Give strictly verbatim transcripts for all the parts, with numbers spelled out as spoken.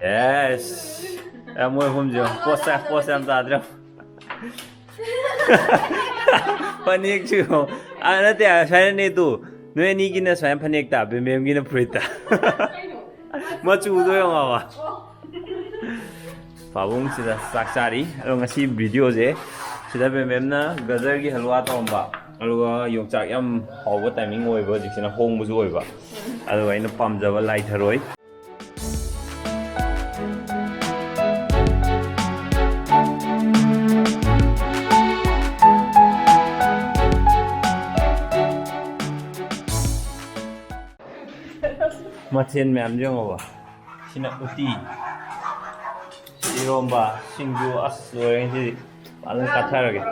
ꯑꯦꯁ꯫ ꯑꯦ, ꯃꯣꯏ ꯑꯍꯨꯝꯁꯦ ꯄꯣꯁ ꯄꯣꯁ ꯌꯥꯝ ꯇꯥꯗ꯭ꯔꯦ꯫ ꯐꯅꯦꯛꯁꯨ ꯌꯦꯡꯉꯣ꯫ ꯑꯥ, ꯅꯠꯇꯦ, ꯁꯨꯃꯥꯏꯅꯅꯦ ꯇꯨ꯫ ꯅꯣꯏ ꯑꯅꯤꯒꯤꯅ ꯁꯨꯃꯥꯏꯅ ꯐꯅꯦꯛꯇ, ꯕꯦꯝꯕꯦꯝꯒꯤꯅ ꯐꯨꯔꯤꯠꯇ꯫ ꯃꯆꯨꯗꯣ ꯌꯦꯡꯉꯣꯕ꯫ ꯄꯥꯕꯨꯡꯁꯤꯗ ꯆꯥꯛ ꯆꯥꯔꯤ꯫ ꯑꯗꯣ ꯉꯁꯤ ꯚꯤꯗꯤꯑꯣꯁꯦ ꯁꯤꯗ ꯕꯦꯝꯕꯦꯝꯅ ꯒꯖꯔꯒꯤ ꯍꯜꯋꯥ ꯇꯧꯔꯝꯕ, ꯑꯗꯨꯒ ꯌꯣꯡꯆꯥꯛ ꯌꯥꯝ ꯍꯥꯎꯕ ꯇꯥꯏꯃꯤꯡ ꯑꯣꯏꯕ, ꯍꯧꯖꯤꯛꯁꯤꯅ ꯍꯣꯡꯕꯁꯨ ꯑꯣꯏꯕ, ꯑꯗꯨꯒ ꯑꯩꯅ ꯄꯥꯝꯖꯕ ꯂꯥꯏ ꯊꯔꯣꯏ꯫ ꯃꯊꯦꯜ ꯃꯌꯥꯝꯁꯦ ꯌꯦꯡꯉꯣꯕ꯫ ꯁꯤꯅ ꯎꯇꯤ, ꯁꯤ ꯏꯔꯣꯝꯕ, ꯁꯤꯡꯖꯨ, ꯑꯁ, ꯂꯣꯏꯔꯦ ꯉꯁꯤꯗꯤ꯫ ꯐꯖꯅ ꯀꯥꯊꯔꯒꯦ꯫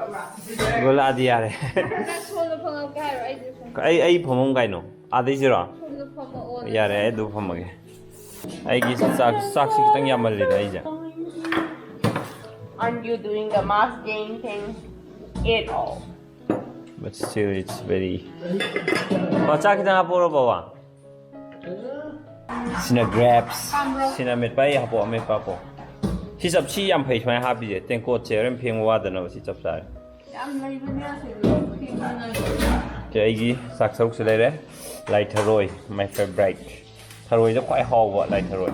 ꯒꯣꯂꯥꯗꯤ ꯌꯥꯔꯦ꯫ ꯅꯪ ꯁꯣꯝꯗ ꯐꯝꯃꯛꯀꯦ ꯍꯥꯏꯔꯣ? ꯑꯩꯁꯦ ꯁꯣꯝꯗ ꯑꯩ, ꯑꯩ ꯐꯝꯐꯝ ꯀꯥꯏꯅꯣ? ꯑꯥꯗꯩꯁꯤꯔꯣ? ꯁꯣꯝꯗ ꯐꯝꯃꯛꯑꯣ꯫ ꯌꯥꯔꯦ, ꯑꯩ ꯑꯗꯨ ꯐꯝꯃꯒꯦ꯫ ꯑꯩꯒꯤ ꯆꯥꯛ, ꯆꯥꯛꯁꯤ ꯈꯤꯇꯪ ꯌꯥꯝꯃꯜꯂꯤꯗ ꯑꯩꯁꯦ꯫ Aren't you doing the mass gain thing at all? But still, it's very. ꯕꯥ, ꯆꯥꯛ ꯈꯤꯇꯪ ꯍꯥꯞꯄꯛꯎꯔꯣ, ꯕꯥꯕꯥ? ꯁꯤꯅ grapes, ꯄꯥꯝꯕ꯭ꯔꯣ? ꯁꯤꯅ ꯑꯃꯦꯠꯄ, ꯑꯩ ꯍꯥꯞꯄꯛꯑꯣ, ꯑꯃꯦꯠꯄ ꯍꯥꯞꯄꯛꯑꯣ꯫ ꯁꯤ ꯆꯞ, ꯁꯤ ꯌꯥꯝ ꯐꯩ ꯁꯨꯃꯥꯏꯅ ꯍꯥꯞꯄꯤꯁꯦ, ꯇꯦꯡꯀꯣꯠꯁꯦ ꯍꯣꯔꯦꯟ ꯐꯦꯡꯕ ꯋꯥꯗꯅꯕ ꯁꯤ ꯆꯞ ꯆꯥꯔꯦ꯫ ꯌꯥꯝ ꯂꯩꯕꯅꯦ ꯑꯁꯤꯗ ꯐꯦꯡꯅꯤꯡꯉꯥꯏ꯫ ꯁꯤ ꯑꯩꯒꯤ ꯆꯥꯛ ꯁꯔꯨꯛꯁꯦ ꯂꯩꯔꯦ, ꯂꯥꯏ ꯊꯔꯣꯏ, my favorite꯫ ꯊꯔꯣꯏꯗ ꯈ꯭ꯋꯥꯏ ꯍꯥꯎꯕ ꯂꯥꯏ ꯊꯔꯣꯏ꯫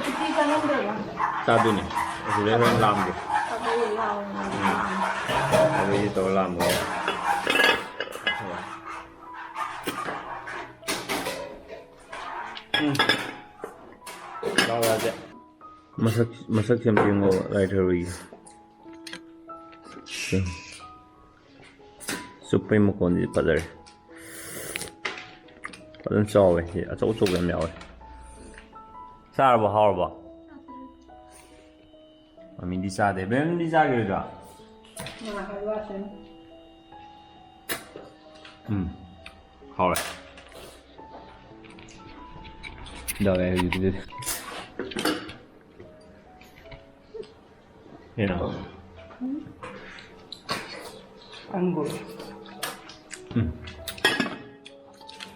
ꯎꯇꯤ ꯆꯥꯅꯤꯡꯗ꯭ꯔꯕꯣ? ꯆꯥꯗꯣꯏꯅꯦ꯫ ꯑꯁꯤꯗꯩ ꯍꯣꯔꯦꯟ ꯂꯥꯝꯒꯦ꯫ ꯁꯒꯣꯜ ꯌꯥꯎꯕꯅꯦ꯫ ꯎꯝ꯫ ꯑꯗꯨꯒꯤ ꯇꯧꯔ ꯂꯥꯝꯕ꯫ ꯎꯝ꯫ ꯆꯥꯎ ꯌꯥꯗꯦ꯫ ꯃꯁꯛ, ꯃꯁꯛꯁꯦ ꯑꯝꯇ ꯌꯦꯡꯉꯣ, ꯂꯥꯏ ꯊꯔꯣꯏꯒꯤ꯫ ꯆꯨꯞꯄꯩ ꯃꯈꯣꯟꯁꯤ ꯐꯖꯔꯦ꯫ ꯐꯖꯅ ꯆꯥꯎꯋꯦ꯫ ꯁꯤ ꯑꯆꯧ ꯑꯆꯧꯕ ꯌꯥꯝ ꯌꯥꯎꯋꯦ꯫ ꯆꯥꯔꯕꯣ? ꯍꯥꯎꯔꯕꯣ? ꯃꯃꯤꯗꯤ ꯆꯥꯗꯦ꯫ ꯕꯦꯝꯗꯤ ꯆꯥꯈꯤꯔꯣꯏꯗ꯭ꯔꯣ? ꯉꯥ ꯍꯥꯏꯕ ꯋꯥꯁꯤꯅꯤ꯫ ꯎꯝ꯫ ꯍꯥꯎꯔꯦ꯫ ꯌꯥꯎꯔꯦ ꯍꯧꯖꯤꯛꯀꯤꯗꯨꯗꯤ꯫ ꯀꯩꯅꯣ? ꯑꯪꯒꯨꯔ꯫ ꯎꯝ꯫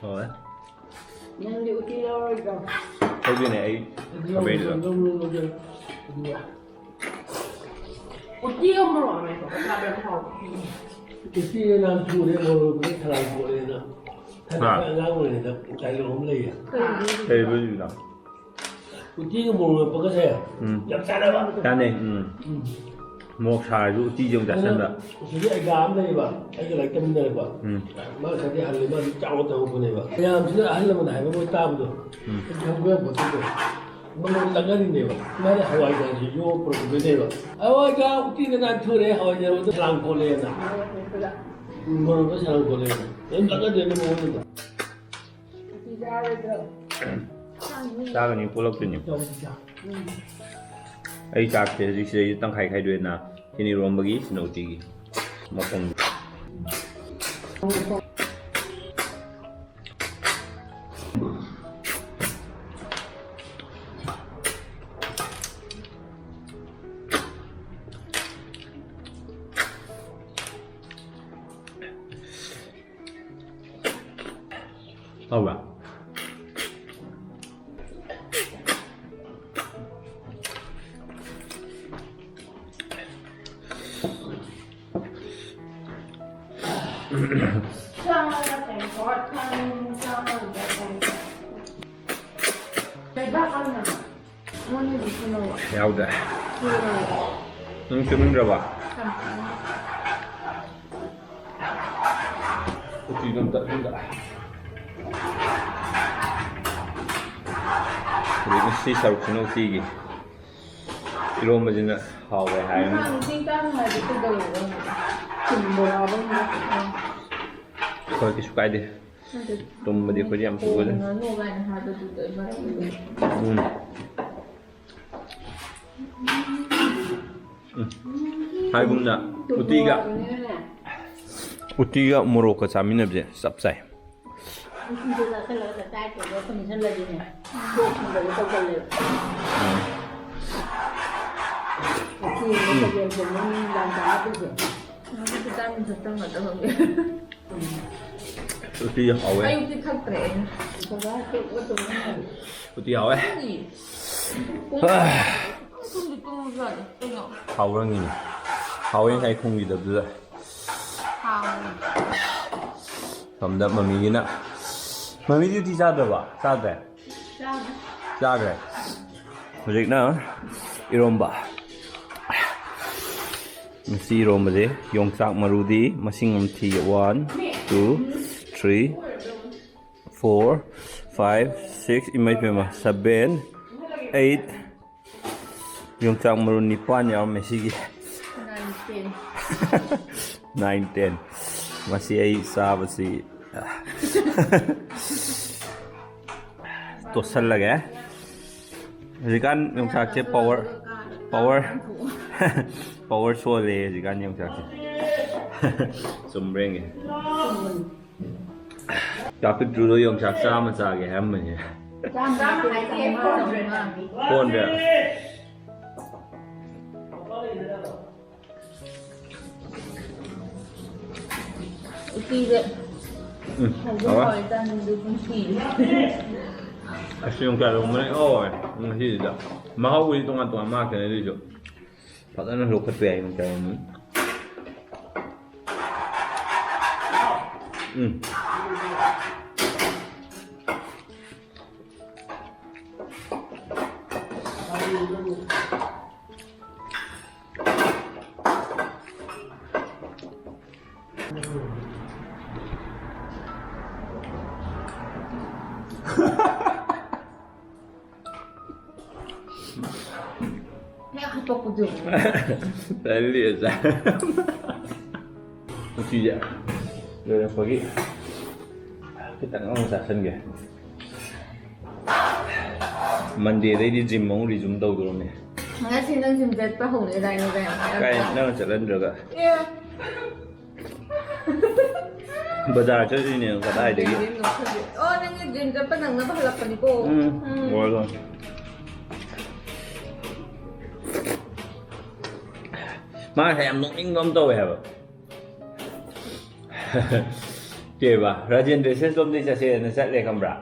ꯍꯣꯏ꯫ ꯅꯪꯗꯤ ꯎꯇꯤ ꯂꯧꯔꯣꯏꯗ꯭ꯔꯣ? ꯍꯧꯖꯤꯛꯅꯦ ꯑꯩ ꯈꯥꯕꯩꯗꯨꯗ꯫ ꯎꯇꯤꯒ ꯃꯣꯔꯣꯛ ꯃꯦꯠꯄ ꯆꯥꯕ ꯌꯥꯝ ꯍꯥꯎꯕ꯫ ꯎꯇꯤꯅ ꯅꯍꯥꯟ ꯊꯨꯔꯦ, ꯃꯣꯔꯣꯛ ꯃꯦꯠꯄꯗꯤ ꯈꯔ ꯊꯣꯛꯑꯦꯅ꯫ ꯊꯥꯏꯅ ꯍꯥ꯫ ꯑꯉꯥꯡ ꯑꯣꯏꯔꯤꯉꯩꯗ ꯗꯥꯏꯂꯣꯛ ꯑꯃ ꯂꯩꯌꯦ꯫ ꯀꯩꯕꯨ ꯍꯧꯖꯤꯛꯅ? ꯎꯇꯤꯒ ꯃꯣꯔꯣꯛ ꯃꯦꯠꯄꯒꯁꯦ ꯎꯝ꯫ ꯌꯥꯝ ꯆꯥꯟꯅꯕ꯫ ꯆꯥꯅꯩ꯫ ꯎꯝ꯫ ꯎꯝ꯫ ꯃꯣꯔꯣꯛ ꯁꯥꯔꯁꯨ ꯎꯇꯤꯁꯦ ꯑꯃꯨꯛ ꯆꯥꯁꯟꯕ꯫ ꯑꯗꯨꯅ ꯁꯤꯒꯤ ꯑꯩꯒꯥ ꯑꯃ ꯂꯩꯌꯦꯕ, ꯑꯩꯒ ꯂꯥꯏꯔꯤꯛ ꯇꯝꯃꯤꯟꯅꯔꯛꯄ꯫ ꯎꯝ꯫ ꯃꯥ ꯉꯁꯥꯏꯗꯤ ꯍꯜꯂꯦ, ꯃꯥꯗꯤ ꯆꯥꯎꯅ ꯇꯧꯔꯛꯄꯅꯦꯕ꯫ ꯃꯌꯥꯝꯁꯤꯅ ꯑꯍꯜ ꯂꯃꯟ ꯍꯥꯏꯕ ꯃꯣꯏ ꯇꯥꯕꯗꯣ꯫ ꯎꯝ꯫ ꯑꯩ ꯈꯪꯕ ꯌꯥꯝ ꯄꯣꯠꯇꯦ꯫ ꯃꯉꯣꯟꯗ ꯂꯛꯅꯔꯤꯅꯦꯕ꯫ ꯃꯥꯅ ꯍꯋꯥꯏꯖꯥꯔꯁꯦ ꯌꯣꯝꯃ ꯄꯨꯔꯛꯄꯗꯨꯅꯦꯕ꯫ "ꯍꯋꯥꯏꯖꯥꯔ ꯎꯇꯤꯗ ꯅꯥꯟꯊꯨꯔꯦ, ꯍꯋꯥꯏꯖꯥꯔ ꯃꯔꯨꯗ ꯁꯂꯥꯝ ꯀꯣꯠꯂꯦꯅ꯫ ꯎꯝ, ꯃꯔꯨꯗ ꯁꯂꯥꯝ ꯀꯣꯠꯂꯦꯅ꯫ ꯑꯗꯨꯝ ꯂꯛꯅꯗꯣꯏꯅꯦ ꯃꯉꯣꯟꯗ꯫ ꯎꯇꯤ ꯆꯥꯔꯣꯏꯗ꯭ꯔꯣ? ꯆꯥꯒꯅꯤ, ꯄꯣꯂꯛꯇꯣꯏꯅꯤ꯫ ꯆꯥꯎ, ꯆꯥꯎ꯫ ꯑꯩ ꯆꯥꯛꯁꯦ ꯍꯧꯖꯤꯛ ꯁꯤꯗꯩꯁꯤ ꯇꯪꯈꯥꯏ ꯈꯥꯏꯗꯣꯛꯑꯦꯅ꯫ ꯁꯤꯅ ꯏꯔꯣꯝꯕꯒꯤ, ꯁꯤꯅ ꯎꯇꯤꯒꯤ꯫ ꯃꯈꯣꯡ꯫ ꯍꯥꯎꯕ꯭ꯔꯥ? ꯂꯩꯕꯥꯛ ꯑꯣꯏꯅ ꯃꯣꯏꯅꯗꯤ ꯁꯤꯟꯅꯕ ꯌꯥꯎꯗ꯭ꯔꯦ꯫ ꯁꯤꯟꯅꯕ ꯅꯪ ꯆꯨꯝꯗ꯭ꯔꯕ? ꯌꯥꯝ ꯐꯖꯅ ꯎꯇꯤꯗꯣ ꯑꯝꯇ ꯑꯝꯇ꯫ ꯍꯧꯖꯤꯛ ꯁꯤ ꯁꯔꯨꯛꯁꯤꯅ ꯎꯇꯤꯒꯤ꯫ ꯏꯔꯣꯝꯕꯁꯤꯅ ꯍꯥꯎꯋꯦ ꯍꯥꯏꯔꯅꯤ꯫ ꯏꯟꯁꯥꯡ ꯏꯁꯤꯡ ꯆꯥꯅꯤꯡꯉꯥꯏꯗꯤ ꯀꯩꯗꯧꯔꯕ? ꯊꯨꯝ ꯕꯣꯔꯥ ꯑꯃ ꯍꯣꯏ, ꯀꯩꯁꯨ ꯀꯥꯏꯗꯦ꯫ ꯇꯨꯝꯕꯗꯤ ꯑꯩꯈꯣꯏꯗꯤ ꯌꯥꯝ ꯊꯨꯒꯜꯂꯦ꯫ ꯉꯥꯅꯨ ꯀꯥꯏꯅ ꯍꯥꯏꯕꯗꯨꯗ ꯃꯔꯛ ꯎꯝ꯫ ꯎꯝ꯫ ꯍꯥꯏꯒꯨꯝꯅ ꯎꯇꯤꯒ ꯎꯇꯤꯒ ꯃꯣꯔꯣꯛꯀ ꯆꯥꯃꯤꯟꯅꯕꯁꯦ ꯆꯞ ꯆꯥꯏ꯫ ꯎꯇꯤꯗꯣ ꯆꯥꯁꯤꯜꯂꯒ ꯆꯥꯛ ꯆꯥꯏ ꯇꯧꯔꯒ ꯄꯨꯟꯁꯤꯜꯂꯗꯤꯅꯦ꯫ ꯀꯣꯛ ꯊꯨꯝꯕꯗꯣ ꯇꯧꯒꯜꯂꯦꯕ꯫ ꯎꯇꯤ ꯑꯃ ꯆꯒꯦꯝ ꯊꯣꯡꯕ ꯑꯃ ꯅꯨꯡꯗꯥꯡ ꯆꯥꯅꯕꯁꯦ꯫ ꯑꯗꯨꯗꯤ ꯆꯥꯅꯤ ꯊꯛꯆꯟꯒꯗꯕꯅꯦ꯫ ꯎꯇꯤ ꯍꯥꯎꯋꯦ꯫ ꯑꯌꯨꯛꯇꯤ ꯊꯛꯇ꯭ꯔꯦ ꯑꯩꯅ꯫ ꯎꯇꯤ ꯍꯥꯎꯋꯦ꯫ ꯄꯨꯡ ꯇꯨꯝꯗꯤ ꯇꯨꯝꯃꯨꯕꯖꯥꯠꯅꯤ ꯀꯩꯅꯣ꯫ ꯍꯥꯎꯔꯪꯉꯤꯅꯦ꯫ ꯍꯥꯎꯋꯦ ꯉꯁꯥꯏ ꯈꯨꯝꯈꯤꯗꯕꯗꯨꯗ꯫ ꯍꯥꯎꯋꯦ꯫ ꯁꯣꯝꯗ ꯃꯃꯤꯒꯤꯅ, ꯃꯃꯤꯗꯤ ꯎꯇꯤ ꯆꯥꯗ꯭ꯔꯕ? ꯆꯥꯗ꯭ꯔꯦ? ꯆꯥꯗ꯭ꯔꯦ꯫ ꯍꯧꯖꯤꯛꯅ ꯏꯔꯣꯝꯕ꯫ ꯉꯁꯤ ꯏꯔꯣꯝꯕꯁꯦ ꯌꯣꯡꯆꯥꯛ ꯃꯔꯨꯗꯤ ꯃꯁꯤꯡ ꯑꯃ ꯊꯤꯒꯦ꯫ One, two, three, four, five, six, ꯏꯃꯩ ꯄꯦꯝꯃ, seven, eight, ꯌꯣꯡꯆꯥꯛ ꯃꯔꯨ ꯅꯤꯄꯥꯟ ꯌꯥꯎꯔꯝꯃꯦ ꯁꯤꯒꯤ꯫ Nine, ten. Nine, ten꯫ ꯃꯁꯤ ꯑꯩ ꯆꯥꯕꯁꯤ ꯇꯣꯠꯁꯜꯂꯒꯦ꯫ ꯍꯧꯖꯤꯛꯀꯥꯟ ꯌꯣꯡꯆꯥꯛꯁꯦ power, power, power ꯁꯣꯜꯂꯦ ꯍꯧꯖꯤꯛꯀꯥꯟ ꯌꯣꯡꯆꯥꯛꯁꯦ꯫ ꯆꯨꯝꯕ꯭ꯔ ꯌꯦꯡꯒꯦ꯫ ꯆꯥ ꯄꯤꯛꯇ꯭ꯔꯨꯗꯣ ꯌꯣꯡꯆꯥꯛ ꯆꯥꯝꯃ ꯆꯥꯒꯦ ꯍꯥꯏꯔꯝꯕꯅꯦ꯫ ꯆꯥꯝꯃ ꯍꯥꯏꯗꯤ four hundred꯫ Four hundred꯫ ꯎꯇꯤꯁꯦ ꯎꯝ, ꯍꯧꯕ ꯍꯥꯎꯋꯦ꯫ ꯍꯧꯔꯦ ꯇꯟꯗꯨ ꯄꯨꯟꯁꯤ꯫ ꯑꯁ, ꯌꯣꯡꯆꯥꯛ ꯂꯣꯝꯕꯅ ꯍꯥꯎꯋꯦ ꯉꯁꯤꯁꯤꯗ꯫ ꯃꯍꯥꯎꯕꯨꯗꯤ ꯇꯣꯉꯥꯟ ꯇꯣꯉꯥꯟ ꯃꯥꯜꯂꯛꯀꯅꯤ ꯑꯗꯨꯏꯁꯨ꯫ ꯐꯖꯅ ꯂꯧꯈꯠꯄ ꯌꯥꯏ ꯌꯣꯡꯆꯥꯛ ꯂꯣꯝꯕ꯫ ꯎꯝ꯫ ꯍꯦꯛ ꯍꯥꯄꯛꯄꯗꯣ꯫ ꯇꯜꯂꯤ ꯑꯣꯖꯥ꯫ ꯎꯇꯤꯁꯦ ꯂꯣꯏꯔꯛꯄꯒꯤ ꯈꯤꯇꯪ ꯑꯃꯨꯛ ꯆꯥꯁꯟꯒꯦ꯫ Monday ꯗꯩꯗꯤ gym ꯑꯃꯨꯛ resume ꯇꯧꯗꯧꯔꯝꯅꯦ꯫ ꯉꯁꯤ ꯅꯪ gym ꯆꯠꯄ ꯍꯧꯅꯤꯗꯥꯏꯅꯦ ꯀꯩꯅꯣ? ꯀꯥꯏ ꯅꯪꯅ ꯆꯠꯍꯟꯗ꯭ꯔꯒ? ꯑꯦ꯫ ꯕꯖꯥꯔ ꯆꯠꯂꯤꯅꯦ ꯀꯗꯥꯏꯗꯒꯤ? ꯑꯣ, ꯅꯪꯒꯤ gym ꯆꯠꯄ ꯅꯪꯅꯕ ꯍꯜꯂꯛꯄꯅꯤꯀꯣ꯫ ꯎꯝ, ꯂꯣꯏꯔꯦ, ꯂꯣꯏꯔꯦ꯫ ꯃꯥ ꯉꯁꯥꯏ ꯌꯥꯝ ꯅꯣꯛꯅꯤꯡꯕ ꯑꯃ ꯇꯧꯋꯦ ꯍꯥꯏꯕ꯫ ꯀꯩꯕ, ꯔꯥꯖꯦꯟꯗ꯭ꯔ ꯁꯦꯁ ꯂꯣꯝꯗꯩ ꯆꯠꯁꯦꯅ ꯆꯠꯂꯦ ꯈꯪꯕ꯭ꯔꯥ?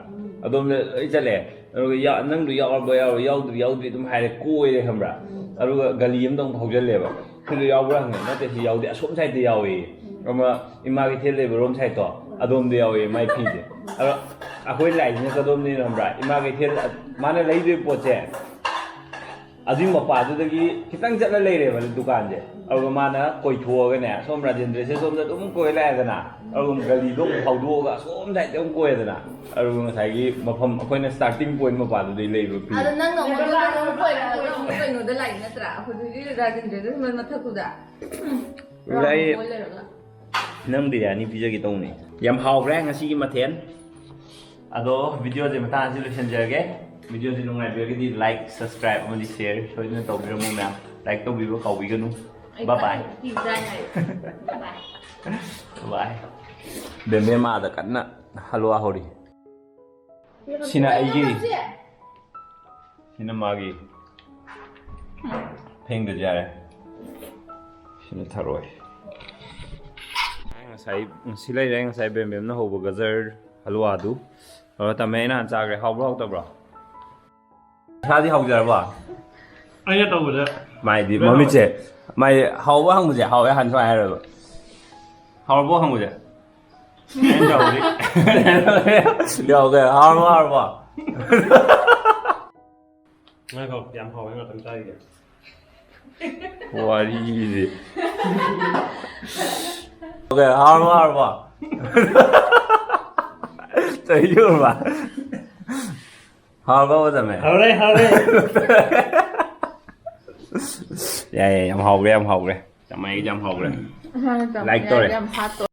ꯑꯗꯣꯝꯗ ꯂꯣꯏ ꯆꯠꯂꯦ꯫ ꯑꯗꯨꯒ ꯌꯥ-, "ꯅꯪꯗꯣ ꯌꯥꯎꯔꯕ ꯌꯥꯎꯔꯕ, ꯌꯥꯎꯗ꯭ꯔꯤ ꯌꯥꯎꯗ꯭ꯔꯤ" ꯑꯗꯨꯝ ꯍꯥꯏꯔꯦ, ꯀꯣꯏꯔꯦ ꯈꯪꯕ꯭ꯔꯥ? ꯑꯗꯨꯒ ꯒꯂꯤ ꯑꯃꯗ ꯑꯃꯨꯛ ꯍꯧꯖꯤꯜꯂꯦꯕ꯫ "ꯁꯤꯗ ꯌꯥꯎꯕ꯭ꯔꯥ?" ꯍꯪꯉꯦ꯫ "ꯅꯠꯇꯦ, ꯁꯤ ꯌꯥꯎꯗꯦ, ꯑꯁꯣꯝ ꯁꯥꯏꯗꯠꯇ ꯌꯥꯎꯏ, ꯑꯃ ꯏꯃꯥ ꯀꯩꯊꯦꯜ ꯂꯩꯕ ꯔꯣꯝ ꯁꯥꯏꯗꯠꯇꯣ, ꯑꯗꯣꯝꯗ ꯌꯥꯎꯏ ꯃꯥꯏ ꯐꯤꯁꯦ"꯫ ꯑꯗꯣ ꯑꯩꯈꯣꯏ ꯂꯥꯛꯏꯁꯤꯅ ꯀꯗꯣꯝꯗꯩꯅꯣ ꯈꯪꯕ꯭ꯔꯥ? ꯏꯃꯥ ꯀꯩꯊꯦꯜ, ꯃꯥꯅ ꯂꯩꯗꯣꯏ ꯄꯣꯠꯁꯦ ꯑꯗꯨꯏ ꯃꯄꯥꯗꯨꯗꯒꯤ ꯈꯤꯇꯪ ꯆꯠꯂ ꯂꯩꯔꯦꯕ ꯗꯨꯀꯥꯟꯁꯦ꯫ ꯑꯗꯨꯒ ꯃꯥꯅ ꯀꯣꯏꯊꯣꯛꯑꯒꯅꯦ, ꯁꯣꯝ ꯔꯥꯖꯦꯟꯗ꯭ꯔ ꯁꯦꯁ ꯁꯣꯝꯗ ꯑꯗꯨꯝ ꯀꯣꯏ ꯂꯥꯛꯑꯦꯗꯅ, ꯑꯗꯨꯒ ꯒꯂꯤꯗꯣ ꯑꯃꯨꯛ ꯐꯥꯎꯗꯣꯛꯑꯒ ꯑꯁꯣꯝ ꯁꯥꯏꯗꯇ ꯑꯃꯨꯛ ꯀꯣꯏꯔꯦꯗꯅ, ꯑꯗꯨꯒ ꯉꯁꯥꯏꯒꯤ ꯃꯐꯝ ꯑꯩꯈꯣꯏꯅ starting point ꯃꯄꯥꯗꯨꯗꯩ ꯂꯩꯕ ꯐꯤ꯫ ꯑꯗꯣ ꯅꯪꯅ ꯑꯃꯨꯛ ꯑꯗꯨꯗ ꯑꯃꯨꯛ ꯀꯣꯏꯔꯛꯑꯒ ꯑꯃꯨꯛ ꯀꯩꯅꯣꯗ ꯂꯥꯛꯏ ꯅꯠꯇ꯭ꯔꯥ? ꯑꯩꯈꯣꯏꯗꯨꯒꯤ ꯔꯥꯖꯦꯟꯗ꯭ꯔꯗꯨꯒꯤ ꯃꯊꯛꯇꯨꯗ꯫ ꯑꯗꯨꯗ ꯑꯩ ꯃꯣꯏ ꯂꯩꯔꯒ꯫ ꯅꯪ ꯕꯤꯔꯌꯥꯅꯤ ꯄꯤꯖꯒꯦ ꯇꯧꯅꯤ꯫ ꯌꯥꯝ ꯍꯥꯎꯈ꯭ꯔꯦ ꯉꯁꯤꯒꯤ ꯃꯊꯦꯜ꯫ ꯑꯗꯣ videoꯁꯦ ꯃꯇꯥꯡ ꯑꯁꯤ ꯂꯣꯏꯁꯤꯟꯖꯔꯒꯦ꯫ Videoꯁꯦ ꯅꯨꯡꯉꯥꯏꯕꯤꯔꯒꯗꯤ like, subscribe ꯑꯃꯗꯤ share ꯁꯣꯏꯗꯅ ꯇꯧꯕꯤꯔꯝꯃꯨ ꯃꯌꯥꯝ꯫ Like ꯇꯧꯕꯤꯕ ꯀꯥꯎꯕꯤꯒꯅꯨ꯫ ꯑꯩ Bye bye꯫ ꯀꯟꯅ ꯄꯤꯖꯥꯏ ꯍꯥꯏ꯫ Bye bye꯫ Bye꯫ ꯕꯦꯝꯕꯦꯝ ꯑꯥꯗ ꯀꯟꯅ ꯍꯜꯋꯥ ꯍꯧꯔꯤ꯫ ꯁꯤꯅ ꯑꯩꯒꯤ꯫ ꯁꯤꯅ ꯃꯥꯒꯤ꯫ ꯐꯦꯡꯗ꯭ꯔꯁꯨ ꯌꯥꯔꯦ꯫ ꯁꯤꯅ ꯊꯔꯣꯏ꯫ ꯉꯁꯥꯏ, ꯉꯁꯤ ꯂꯩꯔꯦ, ꯉꯁꯥꯏ ꯕꯦꯝꯕꯦꯝꯅ ꯍꯧꯕ ꯒꯖꯔ ꯍꯜꯋꯥꯗꯨ꯫ ꯑꯗꯣ ꯇꯝꯃꯦ, ꯑꯩꯅ ꯍꯥꯟꯅ ꯆꯥꯈ꯭ꯔꯦ꯫ ꯍꯥꯎꯕ꯭ꯔꯣ ꯍꯥꯎꯇꯕ꯭ꯔꯣ? ꯏꯁꯥꯗꯤ ꯍꯧꯖꯔꯕꯣ? ꯑꯩꯅ ꯇꯧꯕꯗ ꯃꯥꯏꯗꯤ ꯂꯣꯏ ꯃꯃꯤꯠꯁꯦ, ꯃꯥꯏ ꯍꯥꯎꯕ ꯍꯪꯕꯁꯦ ꯍꯥꯎꯋꯦ ꯍꯥꯟꯅ ꯁꯨꯃꯥꯏꯅ ꯍꯥꯏꯔꯣꯏꯕ꯫ ꯍꯥꯎꯔꯕꯣ ꯍꯪꯕꯁꯦ? ꯑꯩꯅ ꯇꯧꯕꯗꯤ ꯌꯥꯎꯒꯦ꯫ ꯍꯥꯎꯔꯕꯣ, ꯍꯥꯎꯔꯕꯣ? ꯉꯥꯏꯈꯣ, ꯌꯥꯝ ꯍꯥꯎꯋꯦ, ꯉꯥꯛꯇꯪ ꯆꯥꯈꯤꯒꯦ꯫ ꯋꯥꯔꯤꯁꯦ꯫ ꯑꯣꯀꯦ, ꯍꯥꯎꯔꯕꯣ, ꯍꯥꯎꯔꯕꯣ? ꯆꯍꯤ ꯁꯨꯔꯕ? ꯍꯥꯎꯔꯕꯣ, ꯇꯝꯃꯦ? ꯍꯥꯎꯔꯦ, ꯍꯥꯎꯔꯦ꯫ ꯌꯥꯏ, ꯌꯥꯏ, ꯌꯥꯝ ꯍꯥꯎꯈ꯭ꯔꯦ, ꯌꯥꯝ ꯍꯥꯎꯈ꯭ꯔꯦ꯫ ꯇꯝꯃꯦ, ꯑꯩ ꯌꯥꯝ ꯍꯥꯎꯈ꯭ꯔꯦ꯫ ꯑꯍꯥꯟꯕ ꯇꯝꯃꯦ, Like ꯇꯧꯔꯦ꯫ ꯌꯥꯝ ꯍꯥꯠꯇꯣ꯫